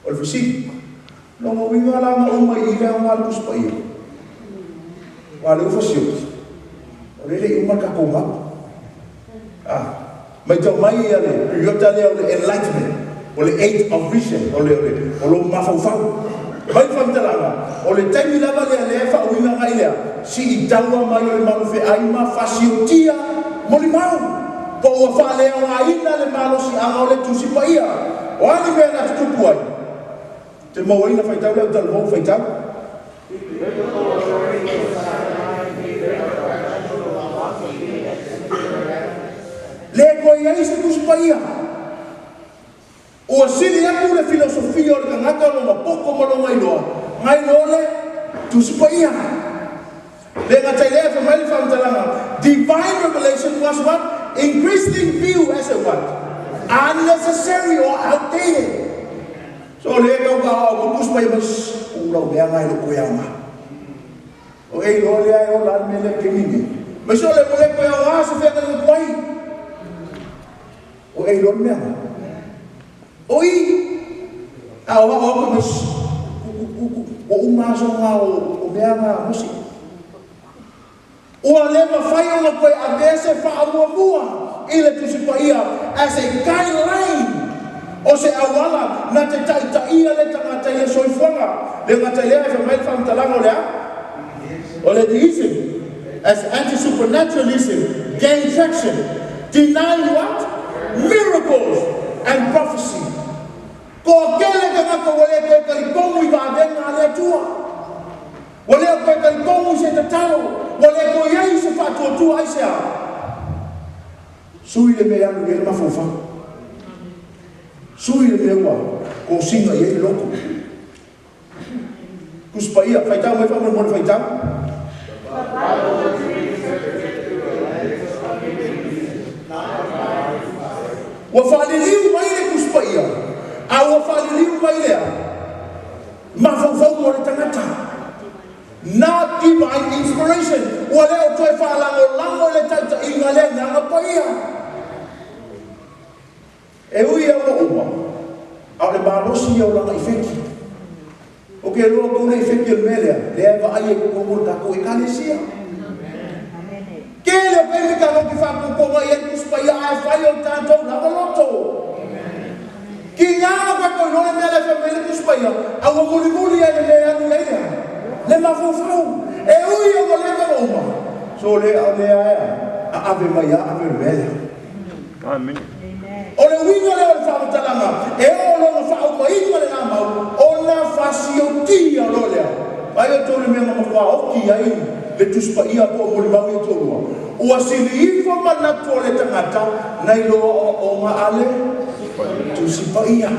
O le fesili, lona uiga la na uma i i le aoga o le Tusi Paia? Aua o lea ua fasioti, o lea e le i uma le tatou mau. Ah, matau mai ia le piriota lea o le Enlightenment, o le Age of Reason, o le, o le, o lou mafaufau. Mai le faamatalaga, o le taimi lava lea lea e faauiga agai lea, sii taua mai o le malofeai ma fasiotia molimau, po ua faaleaogaina le malosiaga o le Tusi Paia. O a ni mea na tutupu ai, te mauaina faitau le autalavou faitau. Le toe i ai se Tusi Paia. Ua sili atu le filosofia o le tagata lona poto ma lona iloa, nai lo le Tusi Paia. Le gata i lea, fai mai le faamatalaga, Divine revelation was what? Increasingly viewed as a what? Unnecessary or outdated. So lea tau aoao ko Tusi Paia mai, shh, u lau mea ngai lo koe aoga. O e iloa lea e ola a le mea lea i le taimi lenei. Mai so le ua le toe aoga se feagaiga tuai. O e iloa le mea na. O i, a o ao atu mai, ua uma aso na o mea na a Mose. Ua le mafai ona toe avea se faamuamua i le Tusi Paia as a guideline o se auala na te taitaia le tagata i le soifuaga. Le gata i lea, e fai mai le faamatalaga o le a? O le atheism as anti-supernaturalism gained traction, denying what? Miracles and prophecy. Toatele tagata ua le toe talitonu i vavega a le Atua. Ua le toe talitonu i se tatalo. Ua le toe i ai se faatuatua. Aisea? Sui le mea e alu i ai le mafaufau. Sui le mea ua kosina i ai le loto. Tusi Paia, faitau mai faamolemole faitau. Ua faaliliu mai le Tusi Paia, a ua faaliliu mai lea mafaufauga o le tagata. Not divine inspiration. Ua le o toe faalagolago i le taitaiga le Agaga Paia. E ui ia ua uma, a o le malosi ia o lana ifeki. Ou te iloa tou le ifeki o le mea lea, lea e vaai ai i totonu o le tatou Ekalesia. fautuaga i ai le Tusi Paia ae fai o le tatou lava loto. Tiga ona tatou iloa le mea la e fai mai ai le Tusi Paia, a ua mulimuli lava i le mea e alu i ai le a? Le mafaufau. E ui ina ua leva ona uma, sole a o lea e aave mai lava ave o le mea lea. O le uiga lea o le faamatalaga, e oo loa ina faaumaina le lamau, ona fasiotia loa lea. Vaai outou i le mea na matua oti ai le Tusi Paia po o molimau ia e toalua, ua sili ifo manatu o le tagata nai lo aoaoga a le Tusi Paia.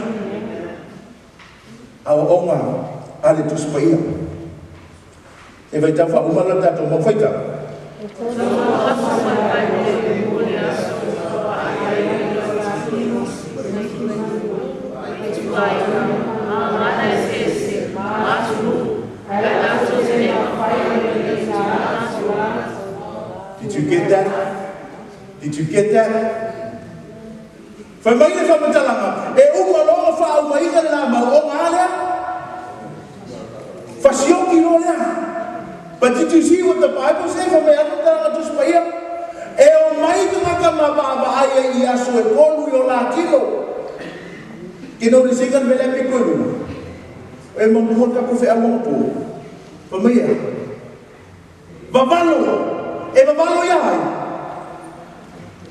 Aoaoga a le Tusi Paia. E faitau faauma la le tatou mau faitau. Did you get that? Did you get that? Fai mai le faamatalaga, e uma loa ona faaumaina le lamau, ona a lea? Fasioki loa lea. But did you see what the Bible say? Fai mai a le faamatalaga Tusi Paia, e omai tagata ma vaavaai ai i aso e 3 i o la tino. Ke notice-ina le mea lea pito i luga. E manatua le tatou feau anapo. Fai mai e a? Vavalo! E vavalo ia ai?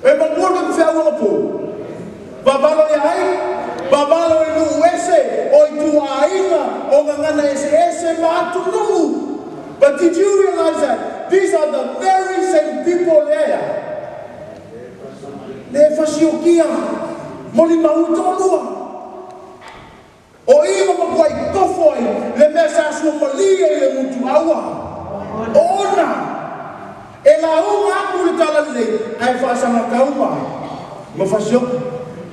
E manatua le tatou feau anapo. Vavalo ia ai? Vavalo i nuu ese, o ituaiga, o gagana eseese ma atunuu. But did you realize that these are the very same people lea? Le fasiokia, molimau i toalua. O i ma matuai tofo ai le mea sa suamalie i le gutuaua. O ona, e lauga atu le talalelei, ae faasagatau ma fasioki.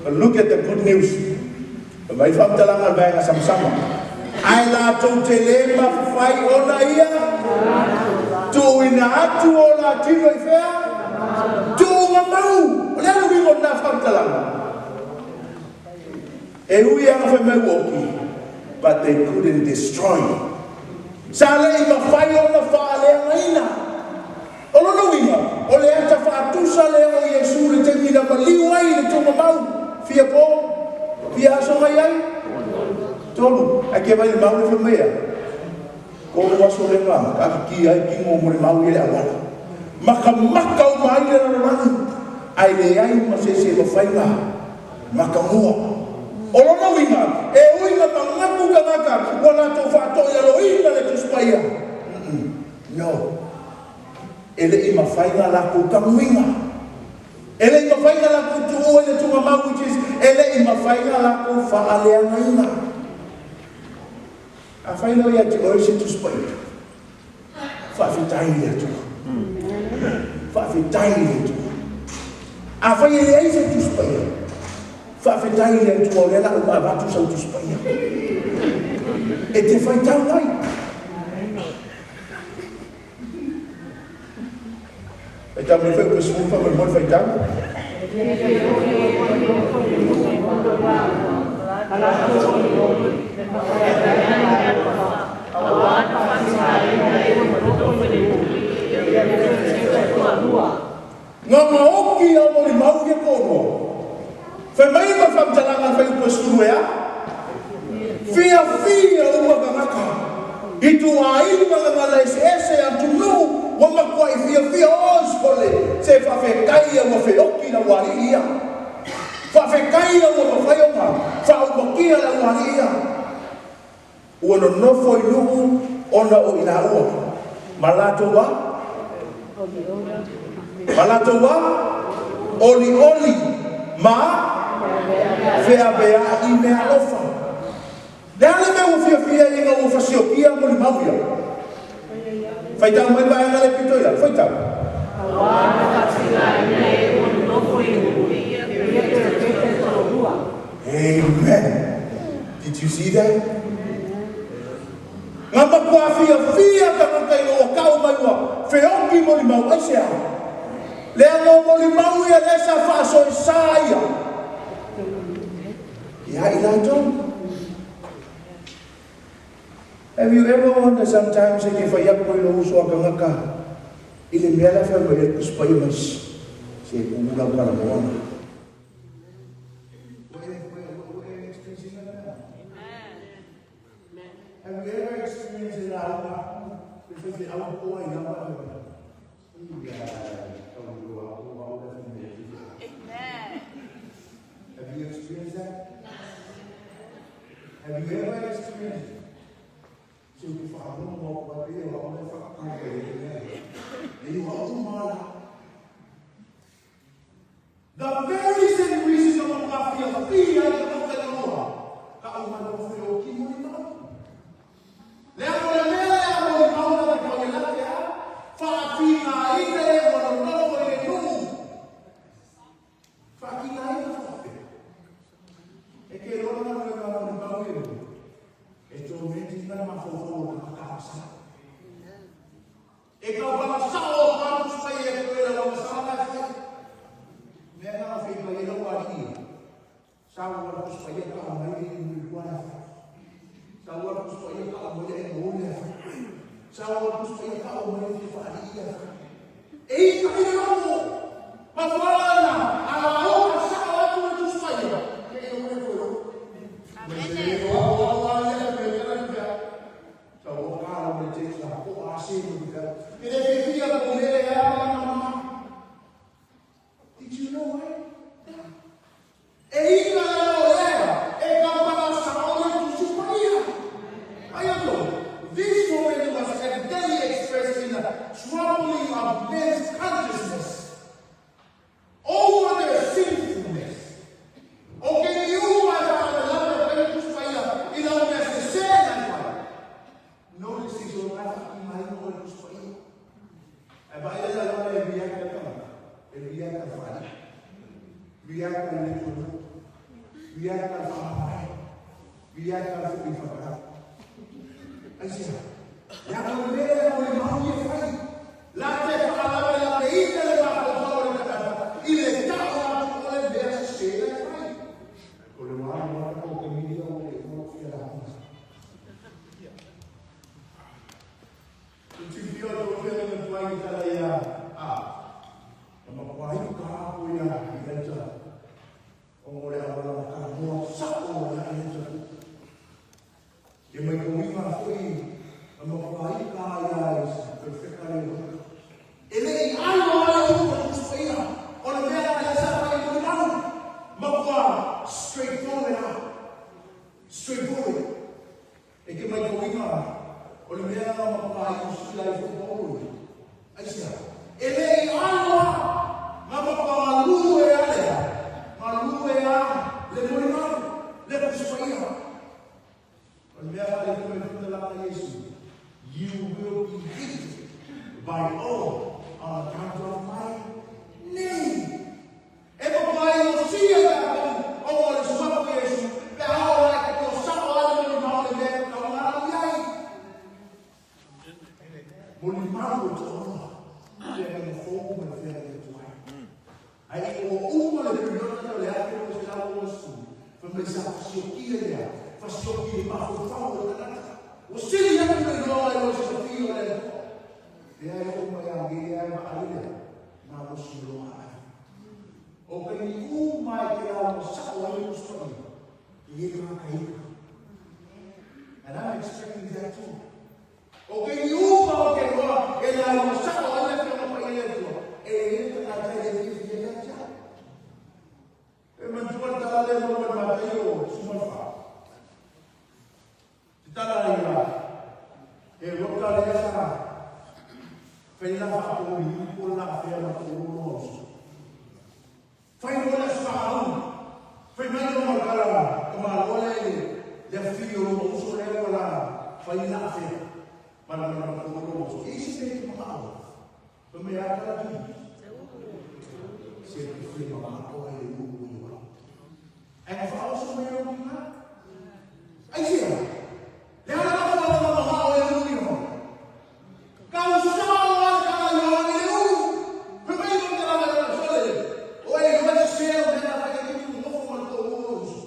But look at the good news. Fai mai faamatalaga o le vaega samasama. Ae latou te lē mafafai ona ia tuuina atu o la tino i fea? Tuuga mau. O le a le uiga o lena faamatalaga? E ui lava fai mai ua oki, but they couldn't destroy. Sa le i mafai ona faaleagaina. O lona uiga, o le ata faatusa lea o Iesu le taimi na maliu ai i le tuugamau, fia po, fia aso mai ai? 3. Ae ke vai le mau le fai mai a? 3 aso le ma taakiki ai tino mo le mau i le auala. Makamaka uma ai le lalolagi, ae leai ma se isi e mafai ona matamua. O lona uiga, e ui ina manatu tagata ua latou faatoialoina le Tusi Paia. No. E le i mafai ona latou taguina. E le i mafai ona latou tuua i le tuugamau, which is, e le i mafai ona latou faaleagaina. Afai loa ia te oe se Tusi Paia, faafetai i le Atua. Faafetai i le Atua. Afai e leai se Tusi Paia, faafetai i le Atua o lea o le a uma avatu sau Tusi Paia e te faitau ai. Faitau mai foi upu 10 faamolemole faitau. Na maoki a molimau ia toalua. Fai mai ma le faamatalaga a le fuaiupu e 10 e a? Fiafia uma tagata. Ituaiga gagana eseese atunuu ua matuai fiafia oi sole se faafetai ia ua feoki le aualii ia. Faafetai ia ua mafai ona faaumakia le aualii ia. Ua nonofo i nuu ona o i laua ma latou a? Ma latou a? Olioli ma feaveai meaalofa. Le a le mea ua fiafia ai ina ua fasiokia molimau ia? Faitau mai le vaega lea pito i lalo. Faitau. Amen. Did you see that? Na matua fiafia tagata ina ua tau mai ua feoki molimau. Aisea? Leaga o molimau ia lea sa faasoesa ia ia i latou. Have you ever wondered sometimes e te fai atu ai lou uso a tagata i le mea la e fai mai ai le Tusi Paia mai? Se ula ula la. Have you ever experienced it out? Because the outpouring of Amen. Have you experienced that? Have you ever experienced it? So if I don't know what they are, The very same reason na mapapia pia i ka whakanoa, ka au mai o whio ki muri mau. Le ako le mea le ako i mauna te pau la te a, whaatinga ina e wano nono o le nuu. Whaatinga ina whakapea. E ke rona na mea ngā muri mau e e tō menti ngā mawhawhau o ka kāsa. E kau whana sao o kānu pai e koe la wanga sala mai whai. Mea ngā whai pai e lau a ria. Sa ua kus pai e ka mai e muri kua la whai. Sa ua kus pai e ka mai e ngō le whai. Sa ua kus pai e ka mai e wha ari ia whai. E i ka hira romo. Ma whana a la o ka sao atu e tus pai e. Ke e ua e koe ro. Amen. Did you know why? E ina e o lea, e ka mana sa o le tusi paia. Aia tō, this moment was evidently expressed in the troubling of men's consciousness over their sinfulness. O ke ni uma e whakatalawe o kai tusi paia i lau mea se se nai whai. Notice is o ngai whaki mai o le tusi paia. E vai le la e react ka tangata, e react ka whai. React ka le tonu. React ka whakapai. React ka whiri whakarau. Ai se Ya ko le mo le mau ye whai. La te whakalawe la te ite le whakatau le tangata. I le tau atu o le mea se se le whai. Ko le wā mo ko ke miria o le mo fia la huna. I tū o tō whia le tuai i tala ia a. Na makuahi ka hapo ia i leita. O ngō le awala ma ka moa sako o ia i leita. E mai ko winga foi na makuahi ka ia i perfecta le huka. E le i alo ala upa tu ia. O le mea na sa pa i muri mau. Makua straightforward a. Straightforward. E ke mai ko winga o le mea na makuahi o sila i whakapaolo. Ai sia. E le i alo a ngā makua ngā lū e a lea. Ngā lū e a le muri mau. Le pusipaia. O le mea le te mai puta lana Yesu. You will be hated by all on account of my name. E mapai o sia tātou o o le suafu Yesu, pe a o lai te ko sao ale mo ni mau le mea ka ngā au iai. Mo ni mau o te ono, te ngai mo fōu ma le whea i atu ai. Ai o uma le piriota o le ake o se lau o su, fa mai sa fasiokia ia, fasioki i mafofau o tangata. O sili atu le loa i o se fia o le atua. Lea e o mai a ge ai ma alea, nā mo si loa ai. O ka ni u mai ke lau mo sa o ai mo soi, i e ka ka ika. And I'm expecting that too. O ke ni u ma o ke loa, e lau mo sa o ai le whio pa i le atua, e e ta ka tai e fia fia ia tia. E mantua tala le mo ma matai o sumalfa. Te tala ia, e rota lea sa, whai la whaako i upo la whea ma tō roa uso. Whai roa le whaau, whai mai o makara, ka maloa le le whiri o roa uso le o la, whai la whea, mana mana ma tō roa uso. E isi te te makao, pa mea tala tui. Se te whiri ma matoa i le uru i o. Ai ka whaoso mai o ki ngā? Ai sia, le ana ka whaoso ma maha o e uru i ho. Ka usao o ale ka i o i le uru. Pe mai mo te ranga ranga sole. O e i wai se o mea whai e ki ngofo ma tō uru o uso.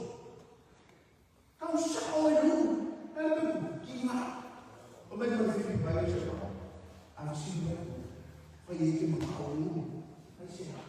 Ka usao e uru. Ka le pepu, ki ngā. O mai mo whiri mai o se whaka. A sinu e. Whai e te maha o uru. Ai sia.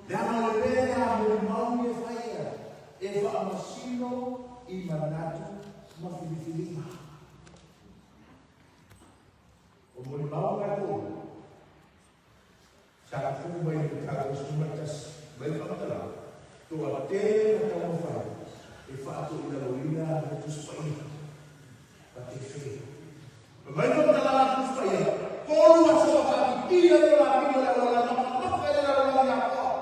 Leaga o le mea lea a molimau ia e faia, e faamasino i manatu ma filifiliga. O molimau tatou, sa tu mai le mataupu 11, mai le faamatalaga, toatele na taumafai e faatoilaloina le Tusi Paia. But they failed. Fai mai le faamatalaga a le Tusi Paia, tolu aso faapipii ai o lapili o le auala na mamafa i le lalolagi atoa.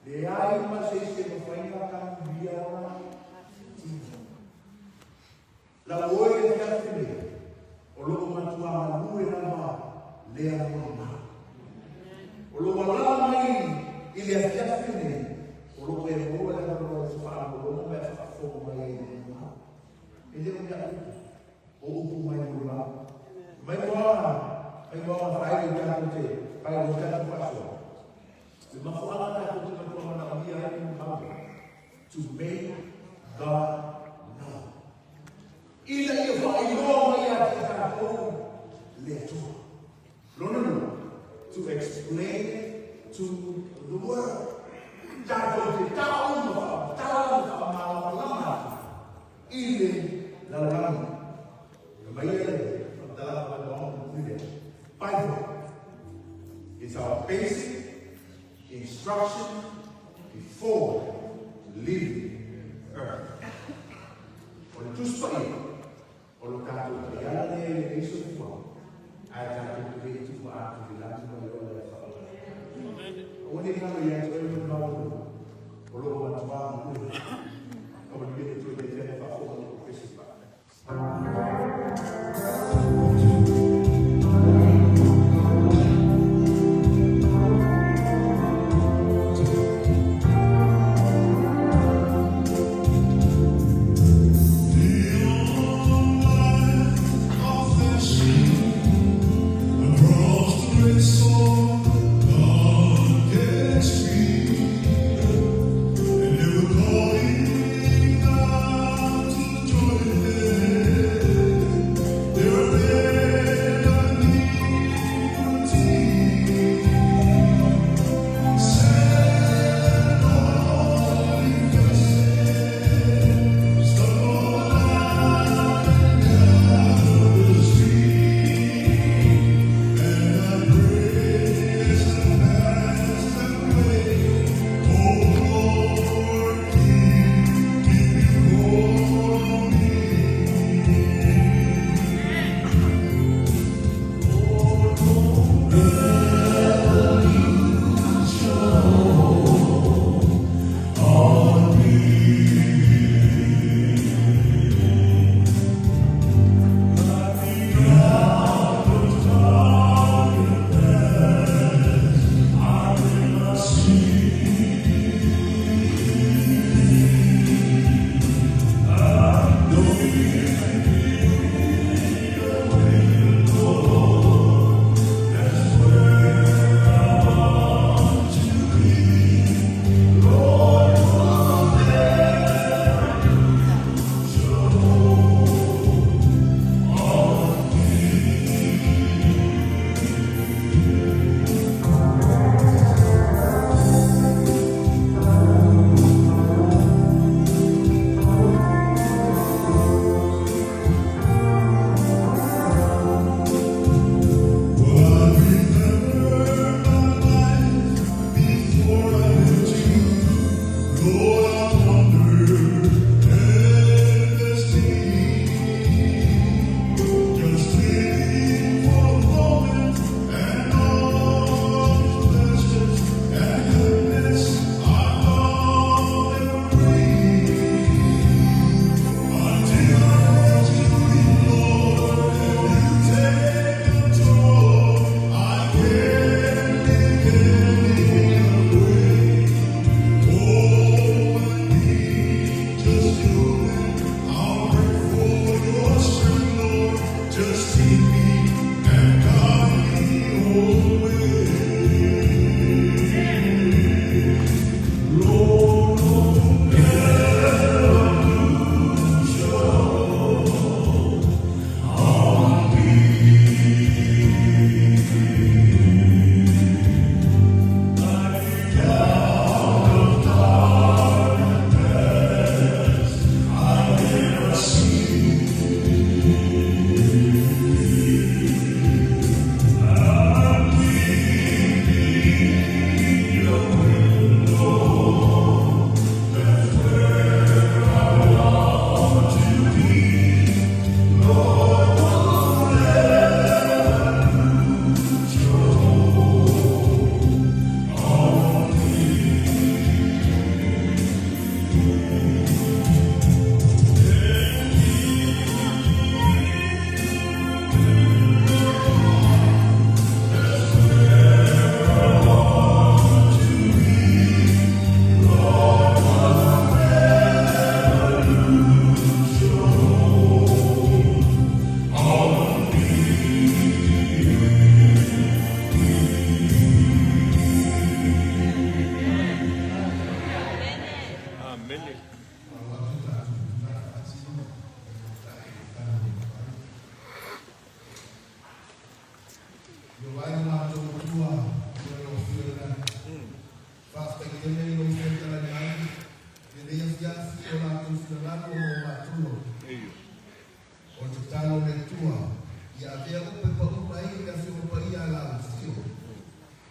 Leai ma se isi e mafai ona tanulia ona tino. Lau oe i le afiafi nei, o lo o matua galue lava lea molimau. O lou alaala mai i le afiafi lenei, o lo o e maua le avanoa e te faalogologo ma e faafofoga mai ai i le molimau. E le o ni au upu, o upu mai molimau. Mai moaga, mai moaga faaili i tatou te faailo ai tatou faasoa. Le mafuaaga tatou te matua manaomia ai le molimau lea, to make God known. Ina ia faailoa mai ia te tatou le Atua. Lona lua, to explain it to the world. Tatou te tau ma faamatala ma faamalamalama atu i le lalolagi. Fai mai ia le faamatalaga mai le mulimuli lea. Bible is our basic instruction before leaving earth. O le Tusi Paia, o lo tatou taiala lea i lenei soifuaga, ae tatou te le i tufa atu i le lagi ma le ola e whakaora. Aua ne i galo ia te oe molimau o o lo o matua galue. Ka manuia le Atua i le afiafi faafofoga o le pese faafetai. Faafetai tele i lou fetalai mai i lenei afiafi i o latou finagalo mo matou loto. O le tatalo a le Atua, ia avea upu e pau mai i le Afioga Paia a la Afio,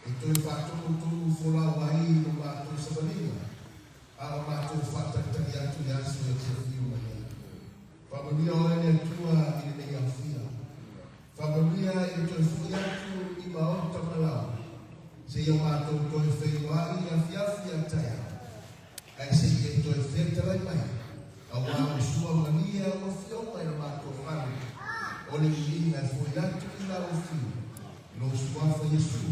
e toe faatonutonu folau ai i lo matou savaliga, a o matou faatalitali atu i le aso e te afio mai ai. Faamanuia oe le Atua i lenei afia. Faamanuia i le toe foi atu i maota ma laoa, seia matou toe feiloai i le afiafi a taeao, ae se i e toe fetalai mai, auā le sua malie a lau Afioga i le matou fale, o le viiga e foi atu i lau Afio, i lou Suafa Iesu.